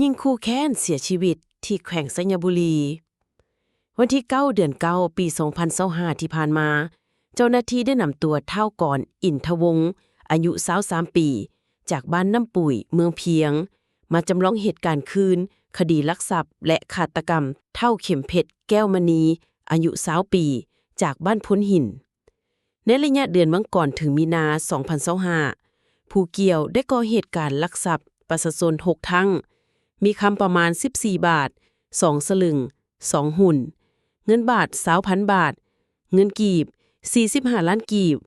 ຍິງຄູ່ແຄ້ນເສຍຊີວິດທີ່ແຂວງໄຊຍະບູລີ. ວັນທີເກົ້າ ເດືອນເກົ້າ ປີສອງພັນຊາວຫ້າ ທີ່ຜ່ານມາ, ເຈົ້າໜ້າທີ່ໄດ້ນຳຕົວທ້າວ ກອນ ອິນທະວົງ ອາຍຸຊາວສາມປີ ຈາກບ້ານນ້ຳປຸຍ ເມືອງພຽງ ມາຈຳລອງເຫດການຄືນຄະດີລັກຊັບ ແລະ ຄາດຕະກຳທ້າວ ເຂັມເພັດ ແກ້ວມະນີ ອາຍຸຊາວປີ ຈາກບ້ານໂພນຫີນ. ໃນໄລຍະເດືອນມັງກອນເຖິງມີນາ ສອງພັນຊາວຫ້າ ຜູ້ກ່ຽວໄດ້ກໍ່ເຫດການລັກຊັບປະຊາຊົນຫົກຄັ້ງ, ມີຄຳປະມານສິບສີ່ບາດ, ສອງສະລຶງ, ສອງຫຸ່ນ, ເງິນບາດຊາວພັນບາດ, ເງິນກີບສີ່ສິບຫ້າລ້ານກີບ,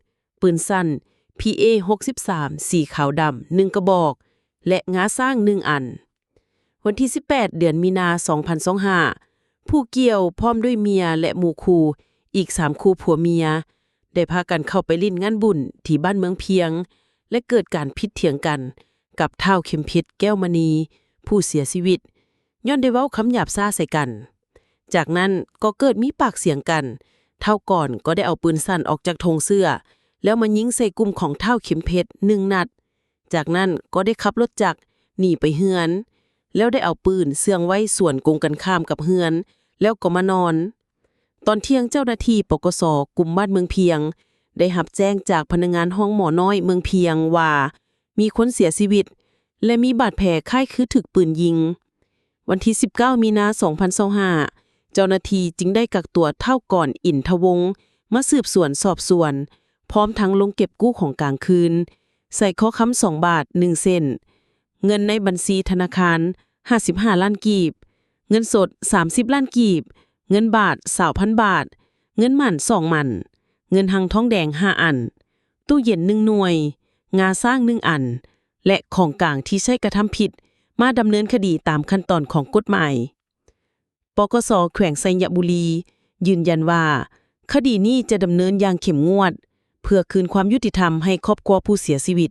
ປືນສັ້ນ ພີເອ ຫົກສິບສາມ ສີຂາວດຳ ໜຶ່ງກະບອກ ແລະ ງາຊ້າງໜຶ່ງອັນ. ວັນທີສິບແປດ ເດືອນມີນາ ສອງພັນຊາວຫ້າ ຜູ້ກ່ຽວພ້ອມດ້ວຍເມຍ ແລະ ໝູ່ຄູ່ອີກສາມຄູ່ຜົວເມຍ ໄດ້ພາກັນເຂົ້າໄປຫຼິ້ນງານບຸນທີ່ບ້ານເມືອງພຽງ ແລະ ເກີດການຜິດຖຽງກັນກັບທ້າວ ເຂັມເພັດ ແກ້ວມະນີ ຜູ້ເສຍຊີວິດ ຍ້ອນໄດ້ເວົ້າຄຳຫຍາບຊ້າໃສ່ກັນ. ຈາກນັ້ນກໍເກີດມີປາກສຽງກັນ, ທ້າວ ກອນ ກໍໄດ້ເອົາປືນສັ້ນອອກຈາກຖົງເສື້ອ ແລ້ວມາຍິງໃສ່ກຸ່ມຂອງທ້າວ ເຂັມເພັດ ໜຶ່ງນັດ. ຈາກນັ້ນກໍໄດ້ຂັບລົດຈັກໜີໄປເຮືອນ ແລ້ວໄດ້ເອົາປືນເຊື່ອງໄວ້ສວນກົງກັນຂ້າມກັບເຮືອນ ແລ້ວກໍມານອນ. ຕອນທ່ຽງ ເຈົ້າໜ້າທີ່ ປກສ ກຸ່ມບ້ານເມືອງພຽງ ໄດ້ຮັບແຈ້ງຈາກພະນັກງານໂຮງໝໍນ້ອຍເມືອງພຽງວ່າ ມີຄົນເສຍຊີວິດ ແລະ ມີບາດແຜຄ້າຍຄືຖືກປືນຍິງ. ວັນທີສິບເກົ້າ ມີນາ ສອງພັນຊາວຫ້າ ເຈົ້າໜ້າທີ່ຈຶ່ງໄດ້ກັກຕົວທ້າວ ກອນ ອິນທະວົງ ມາສືບສວນສອບສວນ ພ້ອມທັງລົງເກັບກູ້ຂອງກາງຄືນ, ສາຍຄໍຄຳສອງບາດ ໜຶ່ງເສັ້ນ, ເງິນໃນບັນຊີທະນາຄານ ຫ້າສິບຫ້າລ້ານກີບ, ເງິນສົດ ສາມສິບລ້ານກີບ, ເງິນບາດ ຊາວພັນບາດ, ເງິນໝັ້ນ ສອງໝັ້ນ, ເງິນຮັງທອງແດງ ຫ້າອັນ, ຕູ້ເຢັນ ໜຶ່ງໜ່ວຍ, ງາຊ້າງ ໜຶ່ງອັນ ແລະ ຂອງກາງທີ່ໃຊ້ກະທຳຜິດ ມາດຳເນີນຄະດີຕາມຂັ້ນຕອນຂອງກົດໝາຍ. ປກສ ແຂວງໄຊຍະບູລີ ຢືນຢັນວ່າ ຄະດີນີ້ຈະດຳເນີນຢ່າງເຂັ້ມງວດ ເພື່ອຄືນຄວາມຍຸຕິທຳໃຫ້ຄອບຄົວຜູ້ເສຍຊີວິດ.